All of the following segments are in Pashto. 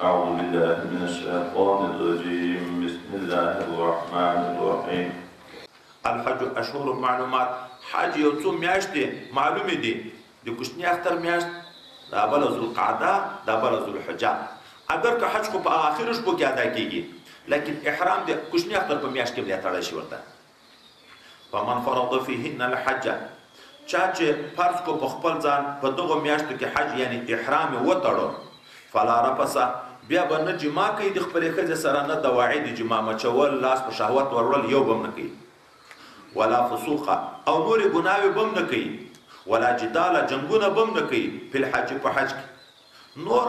أعوذ بالله من الشيطان الرجيم. بسم الله الرحمن الرحيم. الحج اشهر معلومات. حج یو څو میاشتې معلومې دي. د کوچني اختر میاشت، دا بله ذوالقعده، دا بله ذوالحجه. اگر که حج خو په آخرو شپو کې ادا کېږي، لیکن احرام د کوچني اختر په میاشت کې بیا تړلی شي ورته. فمن فرض فیهن الحج، چا چې فرض کو په خپل ځان په دغو میاشتو کې حج یعنی احرام یې وتړو، فلا رفث، بیا به نه جما کوي د خپلې ښځې سره، نه دواعي د جما مچول، لاس په شهوت وروړل یو به هم نه کوي، ولا فسوق او نورې ګناوې به هم نه کوي، ولا جدال جنګونه به هم نه کوي فی الحج په حج کې. نور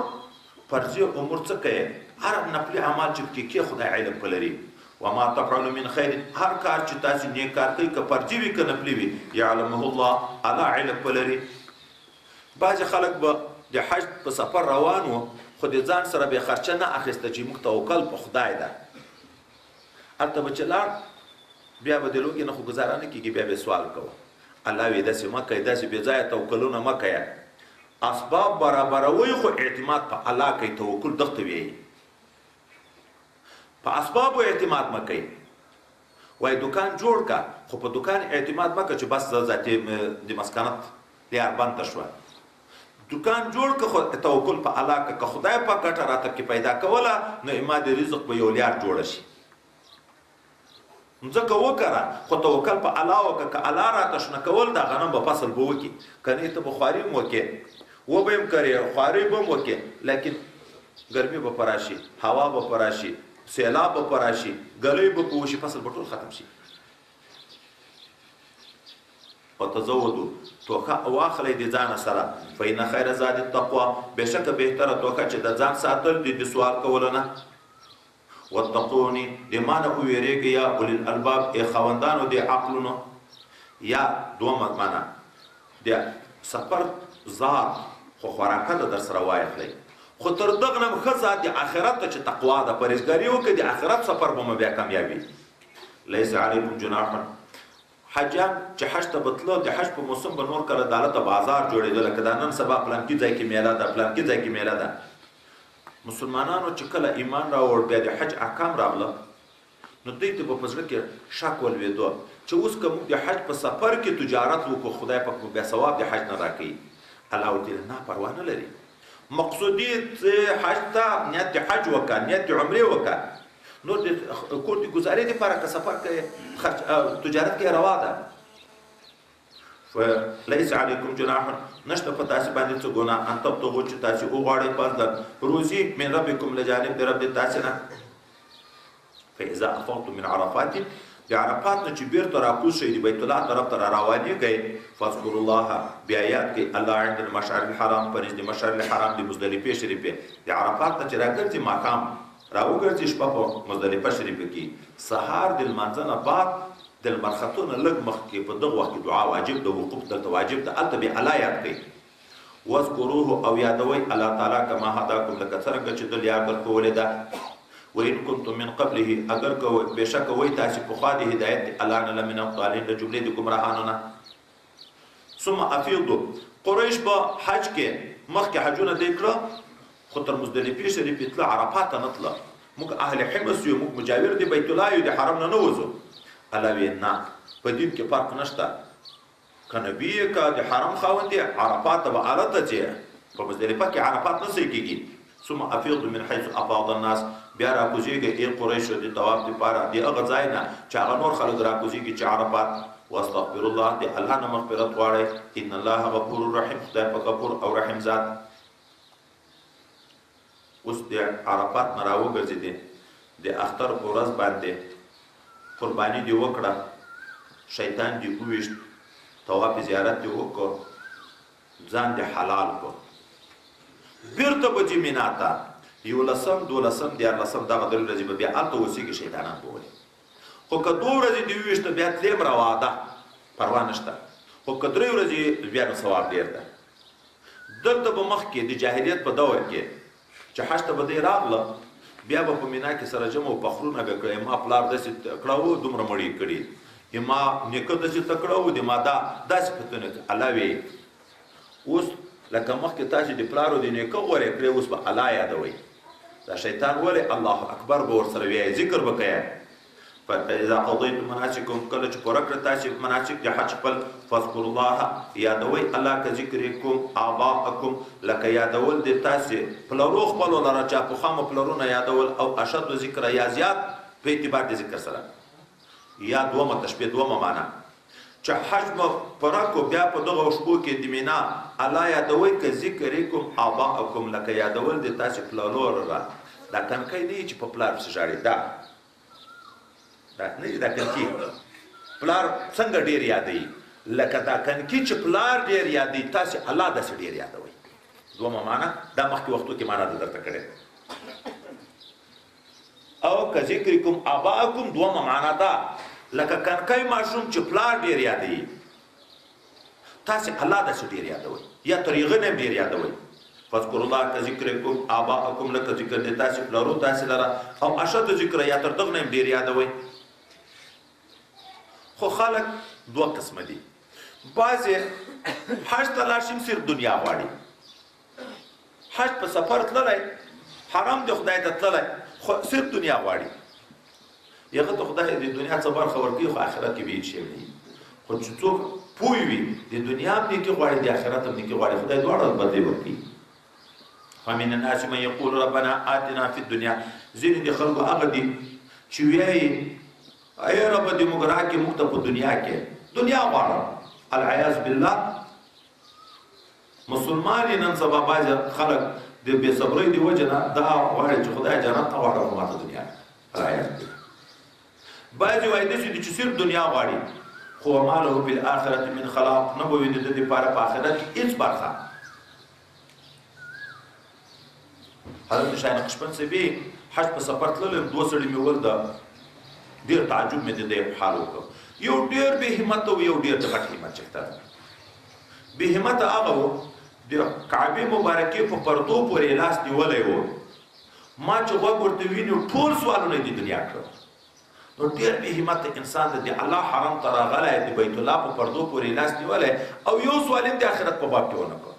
فرضي امور څه کوي؟ هر نفلي اعمال چې پکې کې خدای علم په لري. وما تفعل من خیر، هر کار چې تاسې نیک کار کوئ، که فرضي وي که نفلي وي، یعلمه الله، الله علم په لري. بعضې خلک به د حج په سفر روان وو، خو د ځان سره به یې خرچه نه اخیسته چې موږ توکل په خدای ده. هلته به چې لاړ بیا به د لوږې نه خو ګزاره نه کېږي، بیا به یې سوال کوه. الله وایي داسې مه کوئ، داسې بې ځایه توکلونه مه کوئ. اسباب برابروئ خو اعتماد په الله کوئ، توکل دغته وایي. په اسبابو اعتماد مه کوئ. وایي دکان جوړ که، خو په دکان اعتماد مه که چې بس زه ذاتي د مسکنت لیار بنده شوه. دکان جوړ که خو توکل په الله که، که خدای پاک ګټه راته پکې پیدا کوله نو اما د رزق به یو لیار جوړه شي. مځکه وکره خو توکل په الله وکړه، که الله راته شنه کول دا غنم به فصل به وکړي، که نه ته به خواري هم وکړې، وبه هم کرې، خواري به هم وکړې، لیکن ګرمي به په راشي، هوا به په راشي، سیلاب به په راشي، ګلۍ به په وشي، فصل به ټول ختم شي. وتزودو، توښه واخلئ د ځانه سره، فإن خیر زاد التقوا، بېشکه بهتره توښه چې د ځان ساتل دي د سوال کولو نه. واتقوني، د ما نه ووېرېږئ یا اولی الالباب، ای خاوندانو د عقلونو. یا دومه معنا د سفر ذات خو خوراکه ده در سره وایخلئ، خو تر دغه نه هم ښه ذات د آخرت ته چې تقوا ده، پرهېزګاري وکړئ، د آخرت سفر به مو بیا کامیابي. لیس علیکم جناح. حجیان چې حج ته به تلو، د حج په موسم به نور کله دالته بازار جوړېده، لکه دا نن سبا پلانکي ځای کې میله ده، پلانکي ځای کې میله ده. مسلمانانو چې کله ایمان راوړ، بیا د حج احکام راغله، نو دوی ته به په زړه کې شک ولوېدو چې اوس که موږ د حج په سفر کې تجارت وکړو، خدای پاک به بیا ثواب د حج نه راکوي. الله ورته ویل نه، پروا نه لري، مقصود یې چې حج ته نیت د حج وکړه، نیت د عمرې وکړه، نور د کور د ګزارې دپاره که سفر کوې، خرچ تجارت کې روا ده. فلیس علیکم جناح، نشته په تاسې باندې څه ګناه، ان تبتغو چې تاسې وغواړئ فضلا روزي من ربکم له جانب د رب د تاسې نه. فاذا افضتم من عرفات، د عرفات نه چې بیرته راکوز شئ، د بیت الله طرف ته راروانېږئ، فاذکروا الله، بیا یاد کړئ الله عند المشعر الحرام، په نزد مشعر الحرام د مزدلفې شریفې. د عرفات نه چې راګرځي ماښام راوګرځي شپه په مزدلفه شریفه کې، سهار د لمانځه نه بعد د لمر ختو نه لږ مخکې په دغه وخت کې دعا واجب ده، وقوف دلته واجب ده، هلته بیا الله یاد کړئ. واذکروه، او یادوئ الله تعالی کما هداکم، لکه څرنګه چې ده لیار درښوولې ده. وإن کنتم من قبله، اگر که بېشکه وئ تاسې پخوا د هدایت د الله نه، لمن الضالین، له جملې د ګمراهانو نه. ثم افیضوا، قریش به حج کې مخکې حجونه دی کړه، خو تر مزدلفې شریفې تله، عرفات ته نه تله. موږ اهل حمص یو، موږ مجاور د بیت الله یو، د حرم نه نه وځو. الله ویې نه، په دین کې فرق نشته، که نبي یې که د حرم خاوند یې، عرفات ته به هلته ځې، په مزدلفه کې عرفات نه صحیح کېږي. ثم افیضوا من حیث افاض الناس، بیا راکوزېږئ ای قریشو د طواف دپاره د هغه ځای نه چې هغه نور خلک راکوزېږي چې عرفات. واستغفر الله، د الله نه مغفرت غواړئ، ان الله غفور رحیم، خدای په غفور او رحیم ذات. اوس د عرفات نه راوګرځېدې، د اختر په ورځ باندې قرباني دې وکړه، شیطان دې وویشت، طواف زیارت دې وکړ، ځان دې حلال کړ، بیرته به ځې مینا ته. یولسم، دولسم، دیارلسم دغه درې ورځې به بیا هلته اوسېږي، شیطانان به ولي. خو که دوه ورځې دې وویشته بیا تلې هم روا ده، پروا نشته، خو که درې ورځې بیا نو ثواب ډېر ده. دلته به مخکې د جاهلیت په دور کې چې حج ته به دی راغله، بیا به په مینا کې سره جمع او پخرونه به کړی، ما پلار داسې تکړه و دومره مړی کړي، ما نیکه داسې تکړه و، د ما دا داسې پتونه کړي. الله وایي اوس لکه مخکې تاسې د پلار او د نیکه غورې کړې، اوس به الله یادوئ. دا شیطان ولې الله اکبر به ورسره وایي، ذکر به کوي. فاذا قضیتم مناسککم، کله چې پوره کړه تاسې مناسک د حج خپل، فاذکروا الله، یادوئ الله کذکرکم آباءکم، لکه یادول د تاسې پلرو خپلو لره چې پخوا مو پلرونه یادول، او اشد ذکر یا زیات په اعتبار د ذکر سره. یا دومه تشبیه، دومه معنا چې حج مو پوره کړو بیا په دغو شپو کې د مینا الله یادوئ که ذکرکم آباءکم، لکه یادول د تاسې پلرو لره. دا تنکی نه چې په پلار پسې ژاړي، دا نه دا کنکی پلار څنګه ډیر یادوي، لکه دا کنکی چې پلار ډیر یادوي تاسې الله داسې ډیر یادوي. دومه معنا دا مخکې وختو کې معنا ده درته کړې. او که ذکرکم آباءکم، دومه معنا ده لکه کنکی ماشوم چې پلار ډیر یادوي تاسې الله داسې ډیر یادوي، یا تر هغه نه ډیر یادوي. فاذکروا الله کذکرکم آباءکم، لکه ذکر د تاسې پلرو تاسې لره، او اشد ذکر یا تر دغه نه ډیر یادوي. خو خلک دوه قسمه دي، بعضې حج ته لاړ شي صرف دنیا غواړي، حج په سفر تللی، حرم د خدای ته تللی، خو صرف دنیا غواړي. هغه ته خدای د دنیا څه برخه ورکوي، خو آخرت کې به هېڅ شی نه وي. خو چې څوک پوه وي د دنیا هم نیکي غواړي، د آخرت هم نیکي غواړي، خدای دواړه بدلې ورکوي. فمن الناس من یقول ربنا آتنا فی الدنیا، ځینې د خلکو هغه دي چې وایي ای رب دې موږ راکړې، موږ ته په دنیا کې دنیا غواړم. العیاذ بالله، مسلمان یې نن سبا بعضې خلک د بې صبرۍ د وجې نه دا غواړي چې خدای جنت نه غواړم، خو ماته دنیا. العیاذ بالله. بعضې وایي داسې دي چې صرف دنیا غواړي، خو وما له فی الآخرة من خلاق، نه به وي د ده دپاره په آخرت کې هېڅ برخه. حضرت شاه نقشبند صاحب حج په سفر تللی یم، دوه سړي مې ولده، ډېر تعجب مې د دې په حال وکړ. یو ډېر بې همته و، یو ډېر د غټ همت څښتن. بې همته هغه و د کعبې مبارکې په پردو پورې لاس نیولی و، ما چې غوږ ورته ویني ټول سوالونه یې د دنیا کړل. نو ډېر بې همته انسان دی، د الله حرم ته راغلی، د بیت الله په پردو پورې لاس نیولی او یو سوال یې د آخرت په باب کې ونه کړ.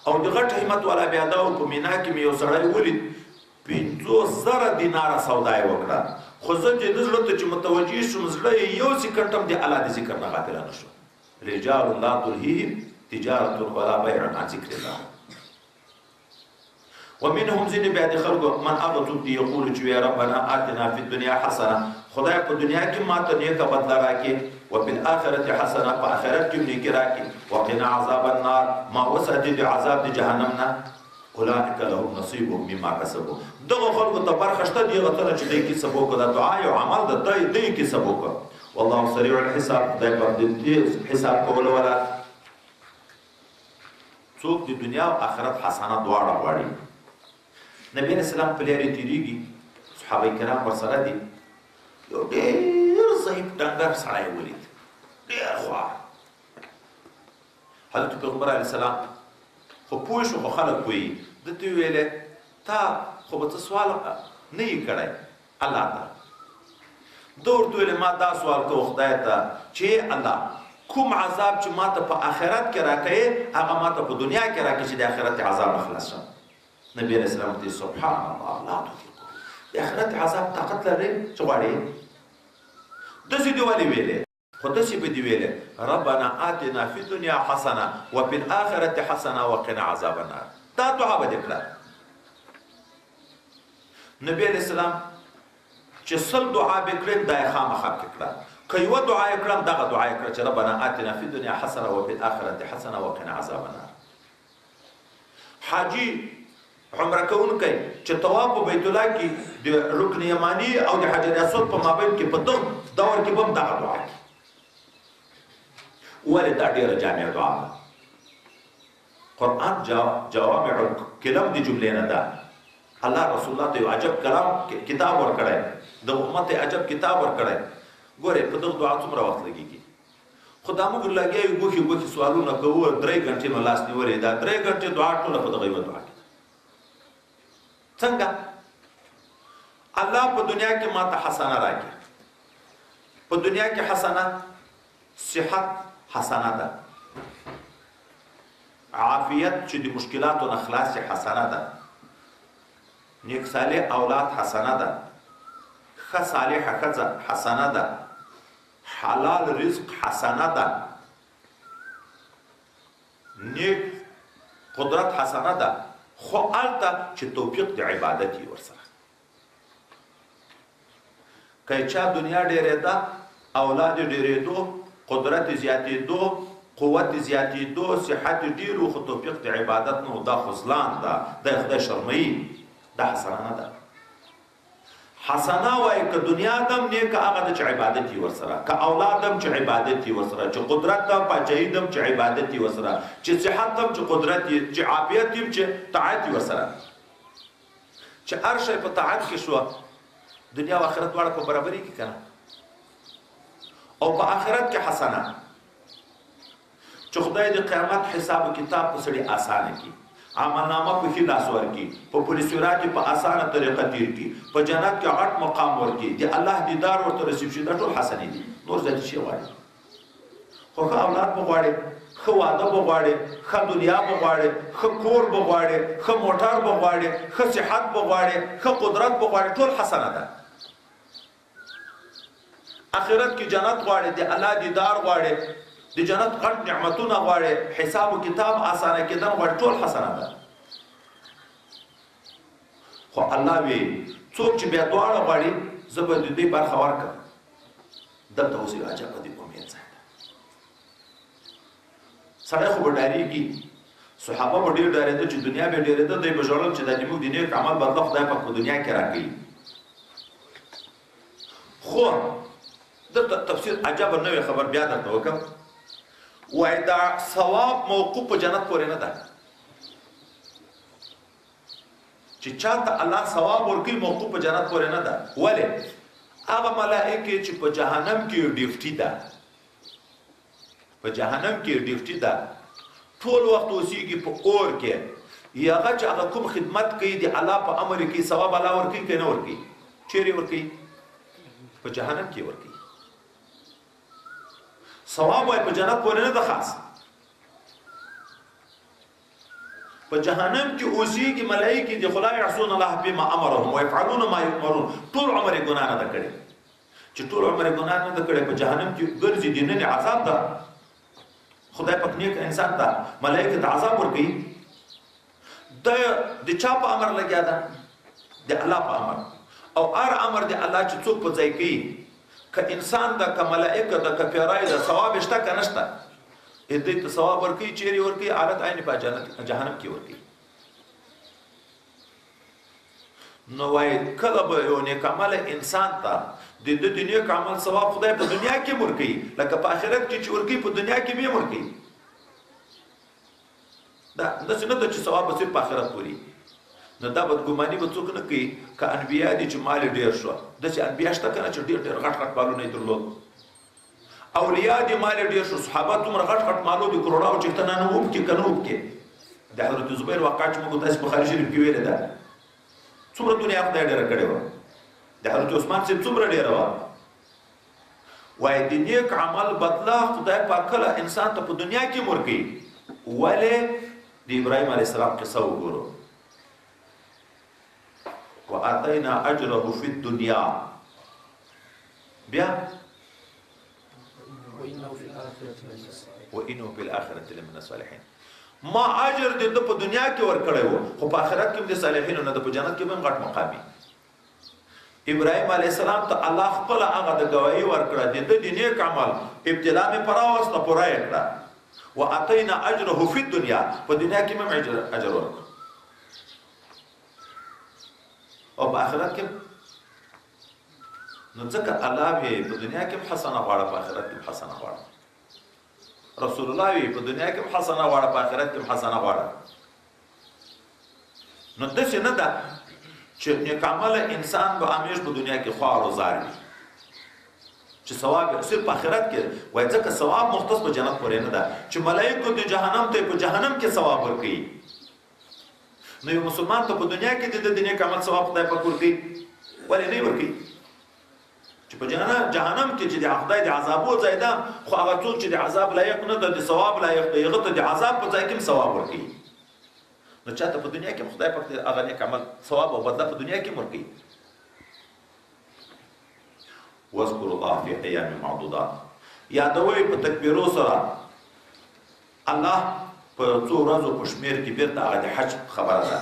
او د غټ همت والا بیا دا و، په مینا کې مې یو سړی ولید، 50,000 دیناره سودا یې وکړه، خو زه چې د زړه ته چې متوجه شوم، زړه یې یو سیکنډ هم د الله د ذکر نه غافله نه شو. رجال لا تلهیهم تجارة ولا بیع عن ذکر الله. ومنهم ځینې بیا د خلکو من هغه څوک دي یقول چې وایي ربنا آتنا فی الدنیا حسنه، خدای په دنیا کې ما ته نیکه بدله راکړې، وفي الآخرة حسنه، په آخرت کې هم نیکي راکړې، وقنا عذاب النار، ما وساتې د عذاب د جهنم نه. اولئک لهم نصیب مما کسبوا، دغه خلکو ته برخه شته د هغه څه نه چې دوی کسب وکړو. دا دعا یو عمل ده، دوی کسب وکړو. والله سریع الحساب، خدای پاک د تېز حساب کولو والا. څوک د دنیا او آخرت حسنه دواړه غواړي. نبی علیه السلام په لارې تېرېږي، صحابه کرام ورسره دي، یو ډېر ضعیف ډنګر سړی ولید، ډېر خوار. حضرت پیغمبر علیه السلام خو پوه شو، خو خلک پوهېږي. ده ته وویلې تا خو به څه سوال نه یې کړی الله ته. ده ورته وویلې ما دا سوال کوو خدای ته چې الله کوم عذاب چې ما ته په آخرت کې راکوې هغه ما ته په دنیا کې راکړې چې د آخرت عذاب نه خلاص شم. نبی علیه السلام ورته سبحان الله لا تطیقو، د آخرت عذاب طاقت لرې چې غواړې؟ داسې دې ولې ویلې؟ خو داسې به دې ویلې ربنا آتنا فی الدنیا حسنه وفي الآخرة حسنه وقنا عذاب النار. دا دعا به دې کړه. نبی علیه السلام چې 100 دعا به کړې دا یې خامخا پکې کړه، که یوه دعا یې کړم دغه دعا یې کړه چې ربنا آتنا فی الدنیا حسنه وفي الآخرة حسنه وقنا عذاب النار. حاجي عمره کوونکی چې طواف په بیت الله کې د رکن یماني او د حجر اسود په مابین کې په دغه دور کې به هم دغه دعا کوي. ولې دا ډېره جامع دعا ده؟ قرآن جوامع الکلم د جملې نه ده. الله رسول الله ته یو عجب کلام کتاب ورکړی، د امت ته عجب کتاب ورکړی. ګورې په دغه دعا څومره وخت لګېږي؟ خو دا موږ لګیا یو ګوښې ګوښې سوالونه کوو، 3 ګنټې مو لاس نیولې، دا 3 ګنټې دعا ټوله په دغه یوه دعا کې ده. څنګه؟ الله په دنیا کې ما ته حسنه راکړي، په دنیا کې حسنه صحت حسنه ده، عافیت چې د مشکلاتو نه خلاص شي حسنه ده، نیک صالح اولاد حسنه ده، ښه صالحه ښځه حسنه ده، حلال رزق حسنه ده، نیک قدرت حسنه ده، خو هلته چې توفیق د عبادت یې ورسره. که چا دنیا ډېرېده، اولاد یې ډېرېدو، قدرت یې زیاتېدو، قوت یې زیاتېدو، صحت یې ډېر و، خو توفیق د عبادت نه و، دا خذلان ده، دا یې خدای شرموي، دا حسنه نه ده. حسنه وایي که دنیا دم نیکه هغه ده چې عبادت یې ورسره، که اولاد دم چې عبادت یې ورسره، چې قدرت دم پاچاهي دم چې عبادت یې ورسره، چې صحت دم چې قدرت یې، چې عافیت یې چې طاعت یې ورسره، چې هر شی په طاعت کې شوه، دنیا او آخرت دواړه په برابري کې که نه، او په آخرت کې حسنه چې خدای د قیامت حساب و کتاب په سړي اسانه کړي، عملنامه په ښي لاس ورکړي، په پولیسورا کې په اسانه طریقه تیر کړي، په جنت کې غټ مقام ورکړي، د الله دیدار ورته نصیب شي، دا ټول حسنې دي. نور زیاتې شی غواړي، خو ښه اولاد به غواړي، ښه واده به غواړي، ښه دنیا به غواړي، ښه کور به غواړي، ښه موټر به غواړي، ښه صحت به غواړي، ښه قدرت به غواړي، ټول حسنه ده. آخرت کې جنت غواړي، د الله دیدار غواړي، د جنت غټ نعمتونه غواړي، حساب و کتاب اسانه کېدل غواړي، ټول حسنه ده. خو الله وی څوک چې بیا دواړه غواړي، زه به د دوی برخه ورکړم. دلته اوس یو عجبه د امید ځای ده. سړی خو به ډارېږي، صحابه به ډېر ډارېده چې دنیا به ډېرېده، دوی به ژړل چې دا د موږ د نیک عمل بدله خدای پاک په دنیا کې راکوي. خو دلته تفسیر عجبه نوې خبر بیا درته وکړم. وایي دا ثواب موقوف په جنت پورې نه ده، چې چاته الله ثواب ورکوي موقوف په جنت پورې نه ده. ولې؟ هغه ملائکې چې په جهنم کې ډیوټي ده، په جهنم کې ډیوټي ده، ټول وخت اوسېږي په اور کې، هغه چې هغه کوم خدمت کوي د الله په امر کې، ثواب الله ورکوي که نه ورکوي؟ چیرې ورکوي؟ په جهنم کې ورکوي. ثواب وایي په جنت پورې نه ده خاص، په جهنم کې اوسېږي ملایکې دي، خو لا یعصون الله بما امرهم ویفعلون ما یؤمرون، ټول عمر یې ګناه نه ده کړې. چې ټول عمر یې ګناه نه ده کړې، په جهنم کې ګرځي، د نن عذاب ده. خدای پاک نیک انسان ته ملایکې ته عذاب ورکوي. دا د چا په امر لګیا ده؟ د الله په امر. او هر امر د الله چې څوک په ځای کوي، که انسان ده، که ملائکه ده، که پیرای ده، ثواب شته که نشته؟ دوی ته ثواب ورکوي. چیرې ورکوي؟ حالت عین په جهنم کې ورکوي. نو وایي کله به یو نیک عمله انسان ته د ده د نیک عمل ثواب خدای په دنیا کې هم ورکوي، لکه په آخرت کې چې ورکوي په دنیا کې به هم ورکوي. دا داسې نه ده چې ثواب به صرف په آخرت پورې. نو دا بدګماني به څوک نه کوي که انبیا دي چې مال یې ډېر شو، داسې انبیا شته که نه چې ډېر ډېر غټ غټ مالونه یې درلود، اولیاء دي مال یې ډېر شو، صحابه دومره غټ غټ مالو دي کروړاو چې ته نه وبکې که نه وبکې. د حضرت زبیر واقعه چې موږ تاسې بخاري شریف کې ویلې ده، څومره دنیا خدای ډېره کړې وه، د حضرت عثمان صاحب څومره ډېره وه. وایي د نیک عمل بدله خدای پاک کله انسان ته په دنیا کې هم ورکوي. ولې؟ د ابراهیم علیه السلام قصه وګورو. وآتینا اجره فی الدنیا، بیا وإنه فی الآخرة لمن الصالحین. ما اجر د ده په دنیا کې ورکړی و، خو په آخرت کې هم د صالحینو نه ده، په جنت کې به هم غټ مقام وي. ابراهیم علیه السلام ته الله خپله هغه د ګواهي ورکړه، د ده د نیک عمل ابتلا مې په راوسته پوره یې کړه. وآتینا اجره فی الدنیا، په دنیا کې مې هم اجر ورکړ، او په آخرت کې. نو ځکه الله وی په دنیا کې هم حسنه غواړه، په آخرت کې هم حسنه غواړه. رسول الله وی په دنیا کې هم حسنه غواړه، په آخرت کې هم حسنه غواړه. نو داسې نه ده چې نیک عمله انسان به همیش په دنیا کې خوار و زار وي، چې ثواب صرف په آخرت کې وایي. ځکه ثواب مختص په جنت پورې نه ده چې ملایکو د جهنم ته په جهنم کې ثواب ورکوي. نو یو مسلمان ته په دنیا کې د ده د نیک عمل ثواب خدای پاک ورکوي، ولې نه ورکوي؟ چې په جهنم کې چې د خدای د عذابو ځای ده، خو هغه څوک چې د عذاب لایق نه ده، د ثواب لایق دی، هغه ته د عذاب په ځای کې هم ثواب ورکوي. نو چاته په دنیا کې خدای پاک هغه نیک عمل ثواب او بدله په دنیا کې ورکوي. واذکروا الله فی ایام معدودات، یادوئ په تکبیرو سره الله په څو ورځو په شمېر کې. بیرته هغه د حج خبره ده،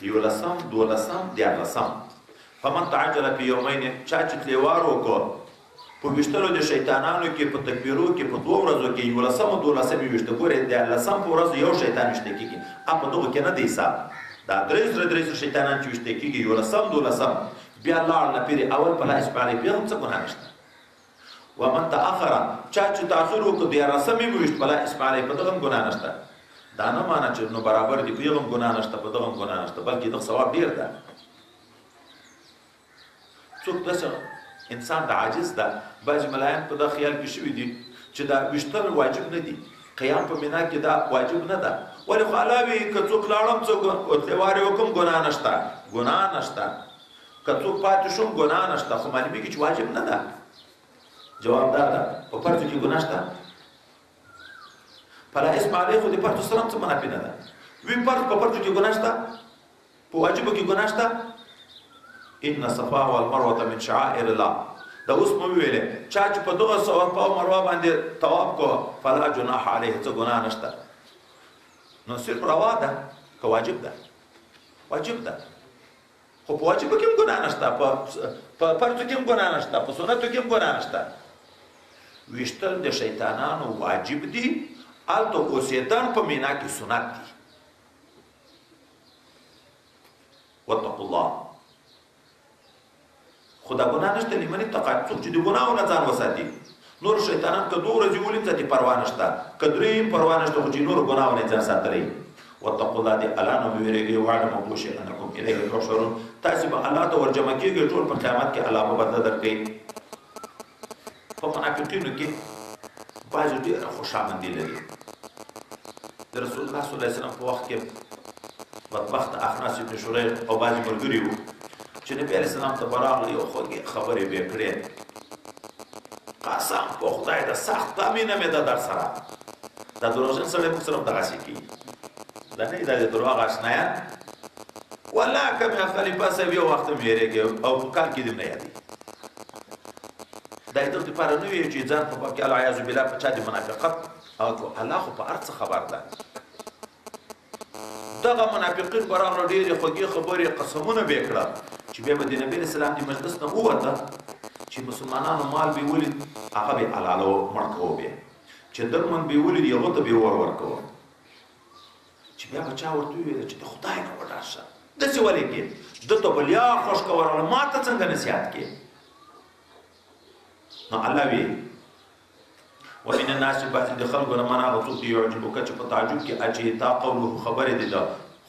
یولسم، دولسم، دیارلسم. فمن تعجل فی یومین، چا چې تلیوار وکړو په ویشتلو د شیطانانو کې په تکبیرو کې په دوو ورځو کې، یولسم او دولسم یې ویشته. ګورې دیارلسم په ورځ یو شیطان ویشته کېږي، په دغو کې نه دی حساب. دا 300 شیطانان چې ویشته کېږي، یولسم دولسم، بیا لاړ نه پیرې اول په لا اسپارې، بیا هم څه ګناه نشته. ومن تأخر، چا چې تأخیر وکړو دیارلسم یې وویشت، په لا اسپارې په دغه هم ګناه نشته. دا نه معنی چې نو برابر دي، په یو هم ګناه نشته په دغه هم ګناه نشته، بلکې دغه ثواب ډېر ده. څوک داسې انسان د عاجز ده، بعضې ملایان په دا خیال کې شوي دي چې دا ویشتل واجب نه دي، قیام په مینا کې دا واجب نه ده، ولې خو الله وي که څوک لاړم څوک تلوار یې وکړم ګناه نشته، ګناه نشته، که څوک پاتې شوم ګناه نشته، خو معلومېږي چې واجب نه ده. جواب دا ده په فرضو کې ګناه شته، فلا اسم علیه، خو د فرضو سره هم څه منافي نه ده. وي فرض په فرضو کې ګناه شته، په واجبو کې ګناه شته. ان الصفا والمروه من شعائر الله، دا اوس مو ویلې چا چې په دغه صفا او مروه باندې طواف کو فلا جناح علیه، څه ګناه نشته. نو صرف روا ده که واجب ده؟ واجب ده، خو په واجبو کې هم ګناه نشته، په فرضو کې هم ګناه نشته، په سنتو کې هم ګناه نشته. ویشتل د شیطانانو واجب دي، هلته اوسېدل په مینا کې سنت دي. واتقوا الله، خو دا ګناه نشته لمن اتقا، څوک چې د ګناهو نه ځان وساتي. نور شیطانان که دوه ورځې ولیم ځاتې پروا نشته، که درې هم پروا نشته، خو چې نور ګناهو نه ځان ساتلی. واتقوا الله، دې الله نه ووېرېږئ، واعلموا پوه شئ انکم الیه تحشرون، تاسې به الله ته ورجمع کېږئ ټول په قیامت کې، الله به بدله درکوي. په منافقینو کې بعضې ډېره خوشامندي لري. د رسول الله صلی الله علیه وسلم په وخت کې بدبخته اخناس ابن شریح او بعضې ملګري وو چې نبي علیه السلام ته به راغلي او خوږې خبرې به یې کړې، قسم په خدای ده سخته مینه مې ده در سره. دا دروغجن سړی موږ سره هم دغسې کوي، دا نه دا د درواغ اشنایان، والله که مې خلیفه صاحب یو وخت هم وېرېږي او په کال کې دې هم نه یادوي. دا یې دغه دپاره نه وي چې ځان په پاک کې العیاذ بالله په چا د منافقت او الله خو په هر څه خبر ده. دغه منافقین به راغله ډېرې خوږې خبرې قسمونه به یې کړه چې بیا به د نبي علیه السلام د مجلس نه ووته چې مسلمانانو مال به یې ولید هغه به یې حلالو مړ کوه، بیا چې درمند به یې ولید هغه ته به یې اور ورکوه. چې بیا به چا ورته وویل چې د خدای نه وډار شه، داسې ولې کې ده ته به لیا خوشکه ورغله، ما ته څنګه نصیحت کې؟ نو الله وی ومن الناس بعضې د خلکو نه من هغه څوک دی یعجبک چې په تعجب کې اچي تا قوله خبرې دي ده،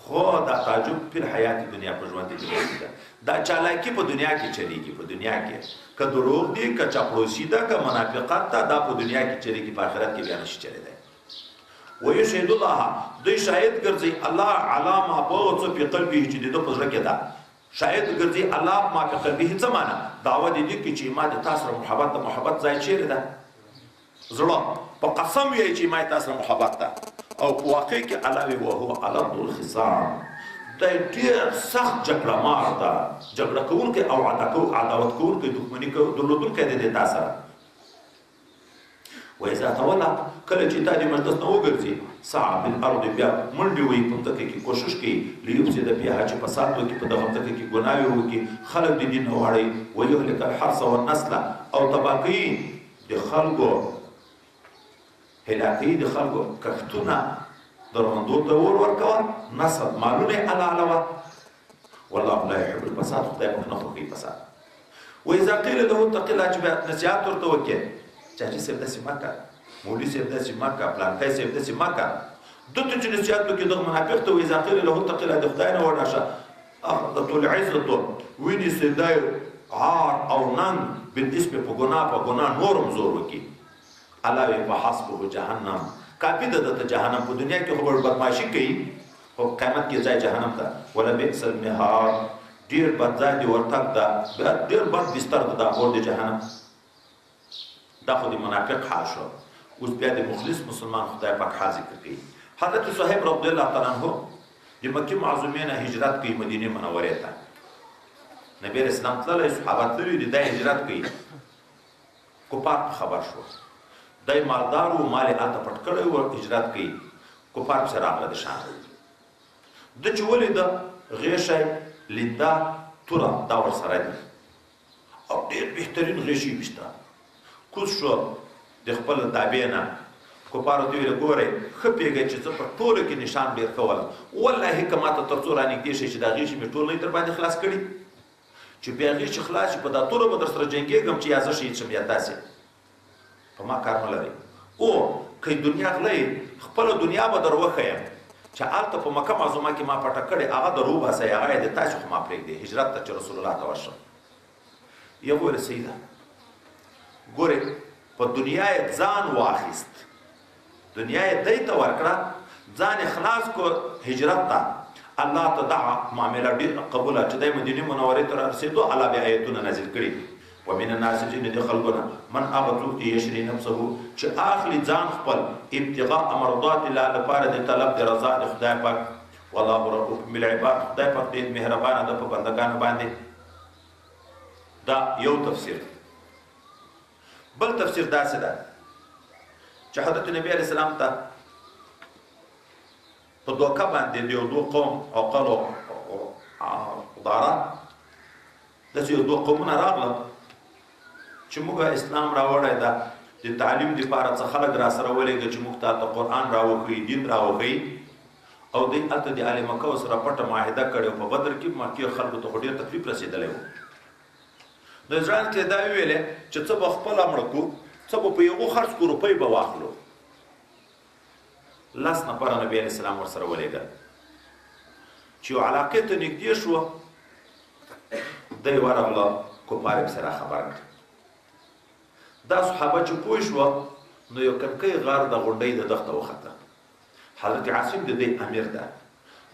خو دا تعجب پر حیات دنیا په ژوند دنیا کې ده، دا چالاکي په دنیا کې چلیږي، په دنیا کې که دروغ دي که چاپړوسي ده که منافقت ده، دا په دنیا کې چلیږي، په آخرت کې بیا نشي چلېدی. ویشهد الله، دوی شاهد ګرځي الله علی ما په هغه څه په قلبه چې د ده په زړه کې ده، شاهد ګرځي الله ما په قلبه څه معنا؟ دعوه دې دي چې ما د تا سره محبت ده، محبت ځای چیرې ده؟ زړه په قسم وایي چې ما تا سره محبت ده، او په واقع کې الله وایي وهو الد الخصام، دی ډېر سخت جګړه مار ده، جګړه کوونکی او عداوت کوونکی، دښمني درلودونکی دی د تا سره. وإذا تولى، کله چې تا د مجلس نه وګرځي، سعى في الأرض، بیا منډې وهي په مځکه کې، کوشش کوي لیفسد فیها چې فساد وکړي په دغه مځکه کې، ګناوې وکړي، خلک د دین نه واړوي، ویهلک الحرث والنسل، او تباه کوي د خلکو، هلاکوي د خلکو کښتونه، درمندو ته اور ورکوه، نسل مالونه یې حلالوه. والله لا يحب الفساد، خدای پاک نه خوښوي فساد. وإذا قیل له اتق الله، چې بیا نصیحت ورته وکړې، چاچي صاحب داسې مه که، مولوي صاحب داسې مه که، پلانکی صاحب داسې مه که، ده ته چې نصیحت وکړي دغه منافق ته، وإذا قیل له اتق الله، د خدای نه وډار شه، اخذته العزة، ونیسي دی عار او ننګ بالاسم، په ګناه، په ګناه نور هم زور وکړي. الله وایي فحسبه جهنم، کافي ده ده ته جهنم. په دنیا کې خو به بدمعاشي کوي، خو په قیامت کې ځای جهنم ده. ولبئس المهاد، ډېر بد ځای دی ورتګ ده، ډېر بد بستر ده دا اور د جهنم. دا خو د منافق حال شو. اوس بیا د مخلص مسلمان خدای پاک حال ذکر کوي. حضرت صهیب رضی الله تعالی عنه د مکې معظمې نه هجرت کوي مدینې منورې ته. نبی علیه السلام تللی، صحابه تللي دي، دی هجرت کوي. کفار په خبر شو، دی مالدار و، مال یې هلته پټ کړی و، هجرت کوي. کفار پسې راغله د شان. ده چې ولیده غېښی، لینده، توره دا ورسره دي او ډېر بهترین غېښی ویشته. کوز شو د خپل دابې نه، کفارو ته ویل ګورئ ښه پوهېږئ چې زه په ټولو کې نشان ډېر ښه ولم، والله که ما ته تر څو رانږدې شئ چې دا غېښې مې ټول نه در باندې خلاص کړي، چې بیا غېښې خلاص شي په دا توره به در سره جنګېږم چې یا زه شهید شم یا تاسې، په ما کار مه لرئ. او که دنیا غلی خپله دنیا به در وښیم چې هلته په مکه معظمه کې ما پټه کړې، هغه در وباسئ، هغه یې د تاسې خو ما پرېږدئ هجرت ته چې رسول الله ته ورشم. یو ویل صحیح ده، ګورئ په دنیا یې ځان واخیست، دنیا یې دی ته ورکړه، ځان یې خلاص کړ هجرت ته. الله ته دا معامله ډېره قبوله چې دی مدینې منورې ته رارسېدو، الله بیا آیتونه نازل کړي. ومن الناس ځینې د خلکو نه من هغه څوک چې یشري نفسه چې اخلي ځان خپل ابتغاء مرضات الله لپاره د طلب د رضا د خدای پاک، والله رؤوف بالعباد، خدای پاک ډېر مهربانه ده په بندګانو باندې. دا یو تفسیر. بل تفسیر داسې ده چې حضرت نبی علیه السلام ته په دوکه باندې د یو دوه قوم عقل او داره داسې یو دوه قومونه راغله چې موږ اسلام راوړی ده، د تعلیم دپاره څه خلک را سره ولېږه چې موږ ته هلته قرآن راوښیي، دین راوښیي. او دوی هلته د اهل مکه سره پټه معاهده کړې او په بدر کې مکې خلکو ته خو ډېر تکلیف رسېدلی و. نو ځان کې دا وویلې چې څه به خپله مړه کړو، څه به په هغو خرڅ کړو، روپۍ به واخلو. لس نفره نبي علیه السلام ورسره ولېږل. چې یو علاقې ته نږدې شو، دی ورغله، کفار یې پسې راخبر کړ. دا صحابه چې پوه شوه نو یو کمکی غار د غونډۍ د دښته وخته. حضرت عاصم د دې امیر ده،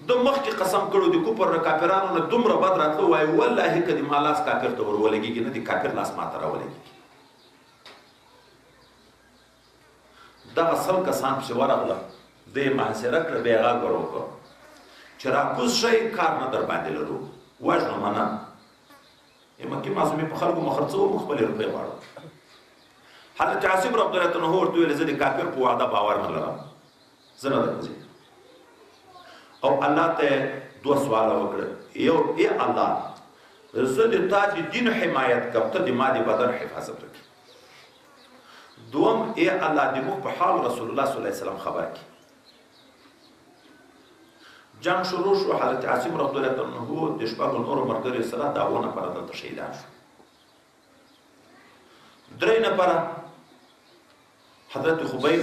ده مخکې قسم کړو د کفر نه کافرانو نه دومره بد راتلو، وایي والله که د ما لاس کافر ته ور ولګېږي نه د کافر لاس ما ته راولګېږي. دغه 100 کسان پسې ورغله، ده یې محاصره کړه، بیا یې غږ ور وکړ چې راکوز شئ، کار نه در باندې لرو، وژنو مه نه. مکې معظمې په خلکو مه خرڅوو، موږ خپلې روپۍ غواړو. حضرت عاصم رضی الله عنه ورته وویل زه د کافر په وعده باور نه لرم، زه نه درځم. او الله ته دوه سواله وکړه، یو ای الله زه د تا د دین حمایت کوم، ته د ما د بدن حفاظت وکړې. دوم ای الله د موږ په حال رسول الله صلی الله علیه وسلم خبر کړي. جنگ شروع شو، حضرت عاصم رضی الله عنه د شپږو نورو ملګریو سره دا اووه نفره دلته شهیدان شو. درې نفره حضرت خبیب،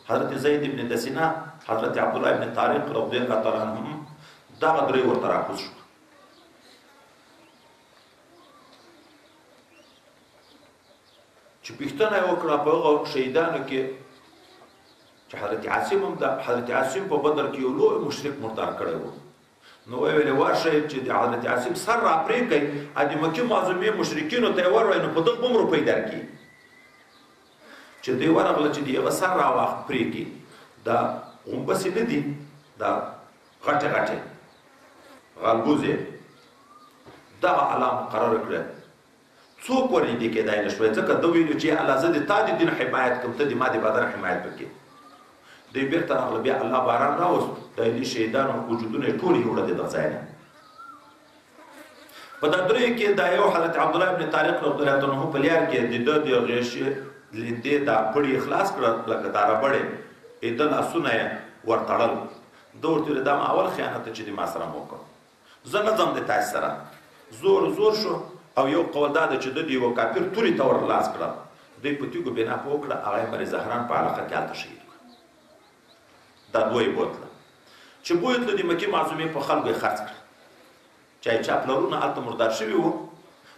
حضرت زید بن دسینه، حضرت عبدالله بن طارق رضی الله تعالی عنهم، دغه درې ورته راکوز شو. چې پوښتنه یې وکړه په هغو شهیدانو کې چې حضرت عاصم هم ده، حضرت عاصم په بدر کې یو لوی مشرک مردار کړی و، نو ویې ویلې ورشئ چې د حضرت عاصم سر را پرې کړئ، د مکې معظمې مشرکینو ته یې وروړئ، نو په دغه به هم روپۍ درکړي. چې دوی ورغله چې د هغه سر را پرې کړي، دا غومبسې نه دي، دا غټې غټې غالبوزې، دغه الله مقرر کړه، څوک ورنږدې کېدای نه شوی، ځکه ده ویلو چې الله زه د تا د دین حمایت کوم، ته د ما د بدن حمایت وکړې. دوی بېرته راغله، بیا الله باران راوست، د دې شهیدانو وجودونه یې ټول یوړه د دغه ځای نه. په دا دریو کې دا یو حضرت عبدالله بن طارق رضی الله عنه په لیار کې د ده د غېښې لیندې دا پړې یې خلاص کړه، لکه دا ربړې یې ده لاسونه یې ورتړل. ده ورته ویل دا ما اول خیانت چې د ما سره مو وکړ، زه نه ځم د تاسې سره. زور زور شو، او یو قول دا ده چې ده د یوه کافر تورې ته ور لاس کړه، دوی په تیږو بنا په وکړه، هغه یې مرې زهران په علاقه کې هلته شهید کړ. دا دوه یې بوتله، چې بوتله د مکې معظمې په خلکو یې خرڅ کړه، چا یې چا پلرونه هلته مردار شوي وو،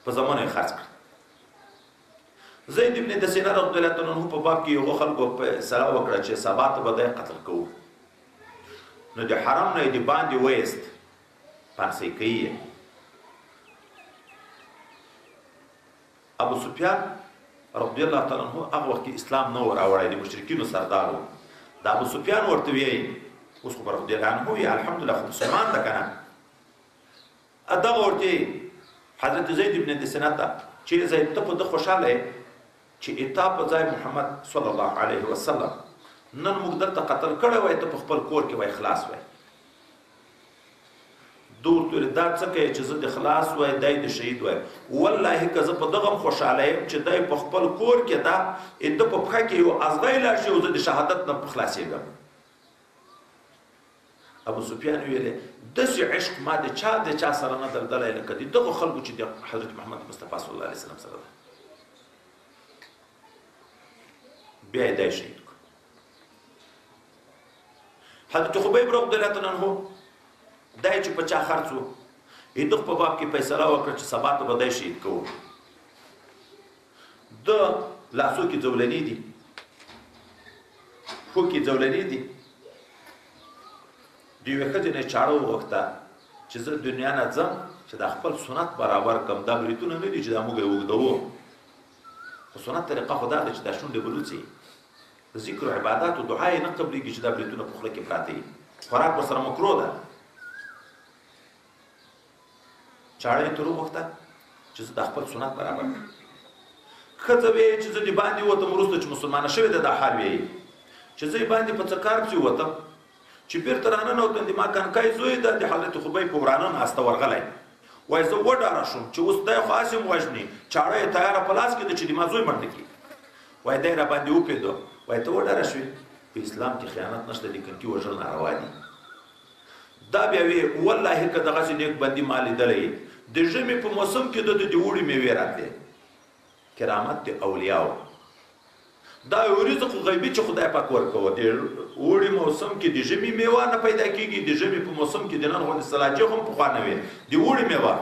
په زمانو یې خرڅ کړه. زید بن دسینه رضی الله تعالی عنه په باب کې یو خلکو په سلا وکړه چې سبا ته به دی قتل کوو، نو د حرم نه یې د باندې وایست، پانسۍ کوي یې. ابو سفیان رضی الله تعالی عنه هغه وخت کې اسلام نه و راوړی، د مشرکینو سردار و. د ابو سفیان ورته ویایي اوس خو رضی الله عنه وي، الحمدلله خو مسلمان ده که نه. دغه ورته حضرت زید بن دسنه ته چې زید ته په ده خوشحاله یې چې اتا په ځای محمد صلی الله علیه وسلم نن موږ دلته قتل کړی وای، ته په خپل کور کې وای خلاص وای. ده ورته ویل دا څه کوې چې زه دې خلاص وای، دی دې شهید وای. والله که زه په دغه هم خوشحاله یم چې دی په خپل کور کې ده، ده په پښه کې یو ازغی لاړ شي او زه د شهادت نه په خلاصېږم. ابو سفیان ویلې داسې عشق ما د چا د چا سره نه درلودلی لکه د دغو خلکو چې د حضرت محمد مصطفی صلی الله علیه وسلم سره ده. بیا یې دی شهید کړ. حضرت خبیب رضی الله تعالی عنه دی چې په چا خرڅ و، د دغه په باب کې فیصله وکړه چې سبا ته به دی شهید کوو. ده لاسو کې ځولنې دي، پښو کې ځولنې دي. د یوې ښځې نه یې چاړه وغوښته چې زه دنیا نه ځم چې دا خپل سنت برابر کړم، دا بریتونه نه دي چې دا موږ یې اوږدوو، خو سنت طریقه خو دا ده چې دا شونډې به لوڅې، د ذکر و عبادت او دعا یې نه قبلېږي چې دا بریتونه په خوله کې پراته وي، خوراک ورسره مکروه ده. چاړه یې ترې وغوښته چې زه دا خپل سنت برابر کړم. ښځه ویې چې زه دې باندې ووتم، وروسته چې مسلمانه شوې ده دا حال ویې چې زه یې باندې په څه کار پسې ووتم، چې بېرته راننوتم د ما کنکای زوی ده د حضرت خبیب په ورانه ناسته ورغلی. وایي زه وډاره شوم چې اوس دی خو هسې هم وژني، چاړه یې تیاره په لاس کې ده چې د ما زوی مړ نه کړي. وایي دی راباندې وپېدو. وایي ته وډاره شوې، په اسلام کې خیانت نشته، د کنکي وژل ناروا دي. دا بیا وی والله که دغسې نیک بندي ما لیدلی، د ژمي په موسم کې ده ته د اوړي میوې راتلې. کرامت د اولیاو دا یو رزق غیبي چې خدای پاک ورکوه. د اوړي موسم کې د ژمي میوه نه پیدا کېږي، د ژمي په موسم کې د نن غوندې سلاجې هم پخوا نه وې، د اوړي میوه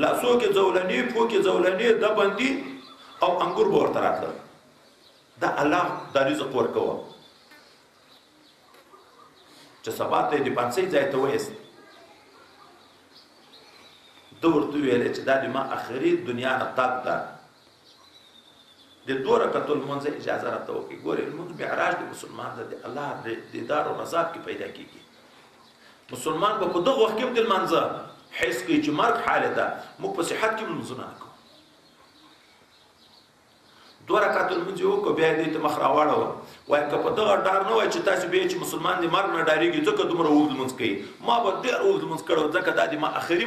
لاسو کې ځولنې، پښو کې ځولنې، د بندي او انګور به ورته راتلل. دا الله دا رزق ورکوه چې سبا ته یې د پانسۍ ځای ته وایست. ده ورته وویلې چې دا د ما اخري دنیا نه تګ ده، د دوه رکعتو لمونځ اجازه راته وکړي. ګورې لمونځ معراج د مسلمان ده، د الله دیدار او رضا کې پیدا کېږي. مسلمان به په دغه وخت کې هم د لمانځه حس کوي چې مرګ حال ده، موږ په صحت کې هم لمونځونه نه کوو. دوه رکعتو لمونځ یې وکړو، بیا یې دوی ته مخ راواړوه. وایي که په دغه ډار نه وای چې تاسې بیا چې مسلمان د مرګ نه ډارېږي ځکه دومره اوږد لمونځ کوي، ما به ډېر اوږد لمونځ کړی و، ځکه دا د ما اخري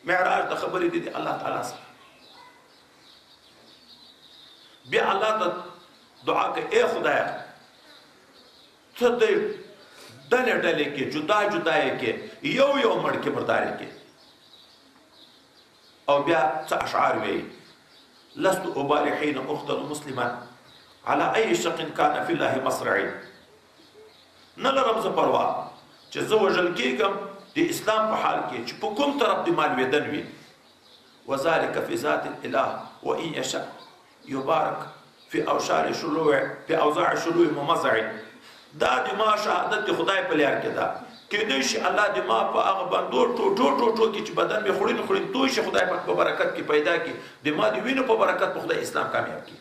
معراج د خبرې دي د الله تعالی سره. بیا الله ته دعا کوي، ای خدایه ته دی ډلې ډلې کې جدا جدا یې کې یو یو مړ کې مردارې کې. او بیا څه اشعار ویي، لست أبالي حين أقتل مسلما على أي شق كان في الله مصرعي. نه لرم زه پروا چې زه وژل کېږم د اسلام په حال کې چې په کوم طرف د ما لوېدن وي. وذلك في ذات الاله وإن يشاء يبارك في اوشار شلوع في اوضاع شلوع ممزع. دا د ما شهادت د خدای په لار کې ده، کېدای شي الله د ما په هغه بندو ټوټو ټوټو کې چې بدن مې خوړین خوړین توی شي، خدای پاک په برکت کې پیدا کړي، د ما د وینو په برکت په خدای اسلام کامیاب کړي.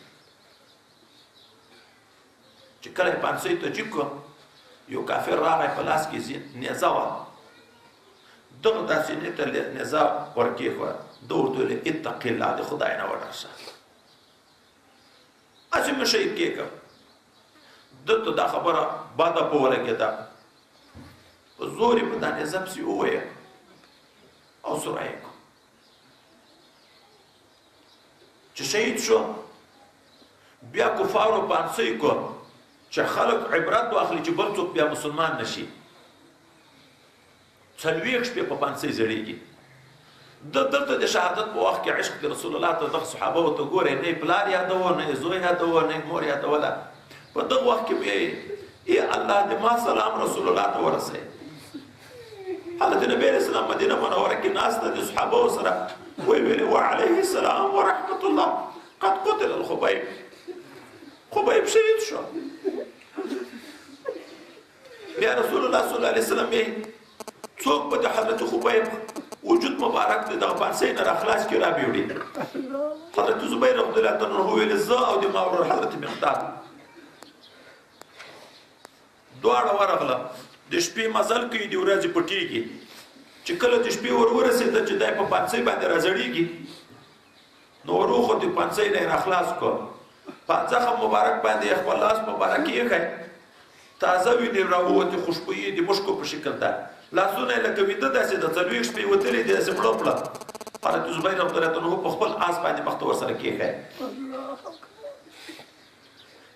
چې کله یې پانسۍ ته جیب کړ، یو کافر راغی په لاس کې نیزه وه، دغه داسې نې ته نیزه ورکېښوه. ده ورته ویل اتق الله، د خدای نه وډار شه، هسې مې شهید کېږم. ده ته دا خبره بده په ولګېده، په زور یې په دا نیزه پسې وویل او سره یې کړو. چې شهید شو، بیا کفارو پانسۍ کړو چې خلک عبرت واخلي چې بل څوک بیا مسلمان نشي. 40 شپې په پانسۍ زړېږي. ده دلته د شهادت په وخت کې عشق د رسول الله ته دغه صحابه ورته ګورې، نه یې پلار یادوه، نه یې زوی یادوه، نه یې مور یادوله. په دغه وخت کې بیا ای الله د ما سلام رسول الله ته ورسوي. حضرت نبی علیه السلام مدینه منوره کې ناست ده د صحابه سره، ویې ویلې وعلیه السلام ورحمة الله قد قتل الخبیب، خبیب شهید شو. بیا رسول الله صلی الله علیه وسلم یې څوک به د حضرت خبیب وجود مبارک دی دغه پانسۍ نه راخلاص کړي را بیوړي. حضرت زبیر رضی الله تعالی عنه ویل زه او د ما ورور حضرت مقداد. دواړه ورغله، د شپې مزل کوي، د ورځې پټېږي. چې کله د شپې ور ورسېده چې دی په پانسۍ باندې راځړېږي، نو وروخوت، د پانسۍ نه یې راخلاص کړ، په زخم مبارک باندې یې خپل لاس مبارک ایښی، تازه وینې راووتې، خوشبویي د مشکو په شکل ده، لاسونه یې لکه ویده داسې د 40 شپې وتلي دي، داسې مړه پړه. حضرت زبیر رضی الله عنه په خپل آس باندې مخته ورسره کېښی.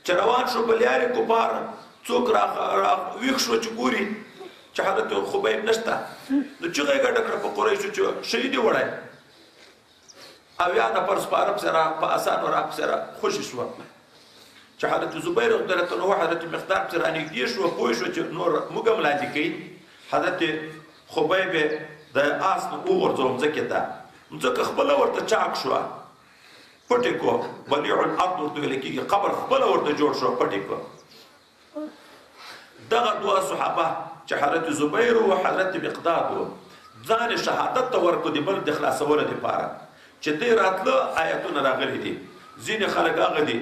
چې روان شو په لیارې کفار څوک را ویښ شو چې ګوري چې حضرت خبیب نشته، نو چیغه یې ګډه کړه په قریشو چې شهید یې وړی. 70 نفر سپاره پسې را په اسانو را پسې را خوشې شوه. چې حضرت زبیر رضی الله عنه حضرت مقداد پسې رانږدې شو، پوه شو چې نور موږ هم لاندې کوي. حضرت خبیب یې د آس نه وغورځوه مځکې ته، مځکه خپله ورته چاک شوه، پټې کړو، بلیع الارض ورته ویل کېږي، قبر خپله ورته جوړ شو، پټې کړو. دغه دوه صحابه چې حضرت زبیر و حضرت مقداد و، ځان شهادت ته ورکړو د بل د خلاصولو دپاره. چې دی راتله آیتونه راغلي دي، ځینې خلک هغه دي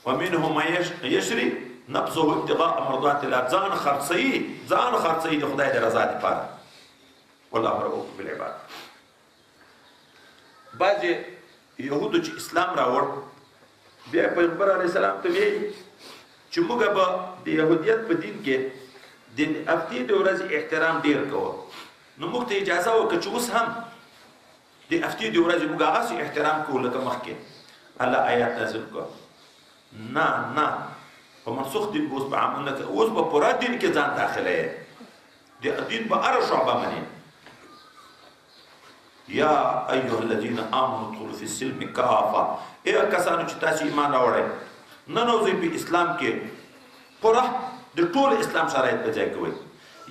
ومنهم من یشري نفسه ابتغاء مرضات الله، ځان خرڅوي، ځان خرڅوي د خدای د رضا دپاره. والله رؤوف بالعباد. بعضې یهودو چې اسلام راوړ، بیا پیغمبر علیه السلام ته ویل چې موږ به د یهودیت په دین کې د هفتې د ورځې احترام ډېر کوو، نو موږ ته اجازه وکړه چې اوس هم د هفتې د ورځې موږ هغسې احترام کوو لکه مخکې. الله آیات نازل کړ، نه نه، په منسوخ دین به اوس په عمل نه کوي، اوس به پوره دین کې ځان داخله یې، د دین په هره شعبه منې. یا ایها الذین آمنوا ادخلوا فی السلم کافة، ای کسانو چې تاسې ایمان راوړی، ننوځئ په اسلام کې پوره، د ټول اسلام شرایط په ځای کوئ.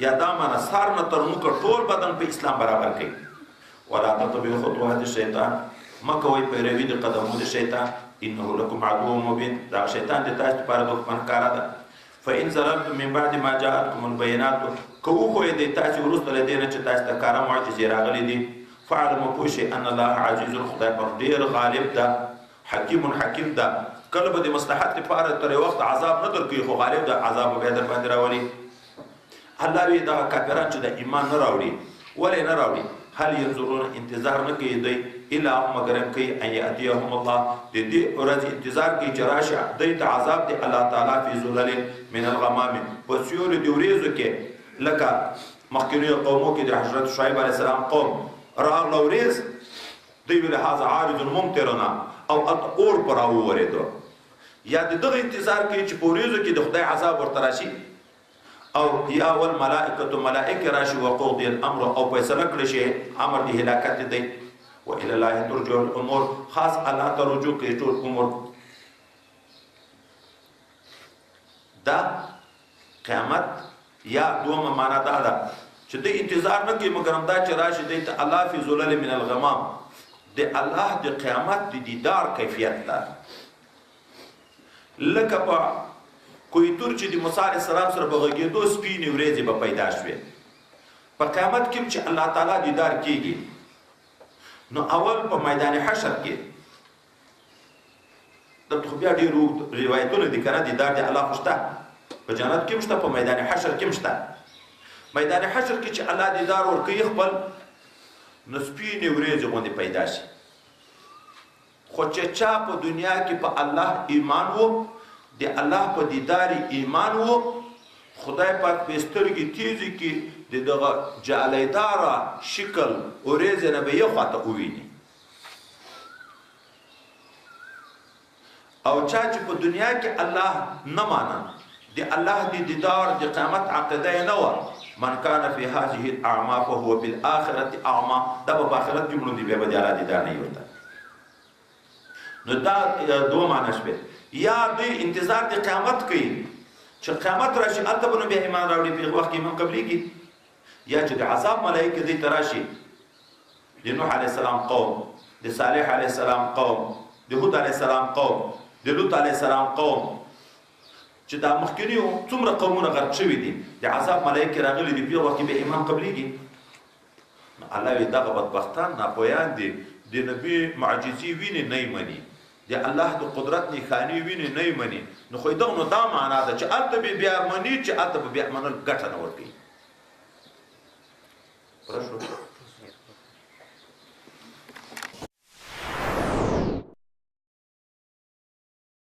یا دا معنا سر نه تر نوکه ټول بدن په اسلام برابر کوي. ولا تتبعوا خطوات الشیطان، مه کوئ پیروي د قدمو د شیطان، انه لکم عدو مبین، دا شیطان د تاسو لپاره دښمن ښکاره ده. فإن زللتم من بعد ما جاءتكم البينات، که وښویېدئ تاسې وروسته له دې نه چې تاسې ته ښکاره معجزې راغلي دي، فاعلموا پوه شئ ان الله عزیز، خدای پاک ډېر غالب ده، حکیم حکیم ده. کله به د مصلحت لپاره تر یو وخت عذاب نه درکوي، خو غالب ده، عذاب به بیا در باندې راولي. الله وایي دغه کافران چې د ایمان نه راوړي، ولې نه راوړي؟ هل ينظرون، انتظار نه کوي دوی، الا مګرم کوي ان یاتیهم الله، د دې ورځې انتظار کوي چې راشي دوی ته عذاب دی الله تعالی فی ظلل من الغمام، په سیوري د ورېځو کې، لکه مخکنیو قومو کې د حضرت شعیب علیه السلام قوم راغله ورېځ، دوی ویل هذا عارض ممطرنا، او اور پر راوورېدو. یا د دغه انتظار کوي چې په ورېځو کې د خدای عذاب ورته راشي، او یا والملائکة ملائکه راشي، وقضي الامر، او فیصله کړی شي امر د هلاکت دی. والى الله ترجع الامور، خاص الله ته رجوع کوي ټول امور. دا قیامت یا دومه معنا دا ده چې دوی انتظار نه کوي مګر همدا چې راشي دوی ته الله فی ظلل من الغمام، د الله د قیامت د دیدار کیفیت ده. لکه په کویتور چې د موسی علیه السلام سره به غږېدو سپینې ورېځې به پیدا شوې. په قیامت کې چې الله تعالی دیدار کیږي، نو اول په میدان حشر کې، دلته خو بیا ډېر اوږد روایتونه دي که نه، دیدار د الله خو شته، په جنت کې هم شته، په میدان حشر کې هم شته. میدان حشر کې چې الله دیدار ورکوي خپل، نو سپینې ورېځې غوندې پیدا شي. خو چې چا په دنیا کې په الله ایمان و، د الله په دیدار ایمان و، خدای پاک په سترګې تیزې کې د دغه جالیداره شکل ورېځې نه به یې خواته وویني. او چا چې په دنیا کې الله نه مانه، د الله د دیدار د قیامت عقیده یې نه وه، من کان فی هذه الاعمی فهو فی الآخرة اعمی، دا به په آخرت کې مړ دی، بیا به د الله دیدار نه وي ورته. نو دا دوه معنا شوې. یا دوی انتظار د قیامت کوي چې قیامت راشي، هلته به نو بیا ایمان راوړي، په هغه وخت کې ایمان قبلېږي. یا چې د عذاب ملایکې دوی ته راشي، د نوح علیه السلام قوم، د صالح علیه السلام قوم، د هود علیه السلام قوم، د لوط علیه السلام قوم، چې دا مخکنیو څومره قومونه غرق شوي دي، د عذاب ملایکې راغلي دي، په هغه وخت کې بیا ایمان قبلېږي. نو الله وایي دغه بدبختان ناپوهان دي، د نبي معجزې ویني نه یې مني، د د الله د قدرت نښانې ویني نه یې مني، نو خو یې دغه نو دا معنا ده چې هلته به بیا مني، چې هلته به بیا منل ګټه نه ورکوي. پوره شو؟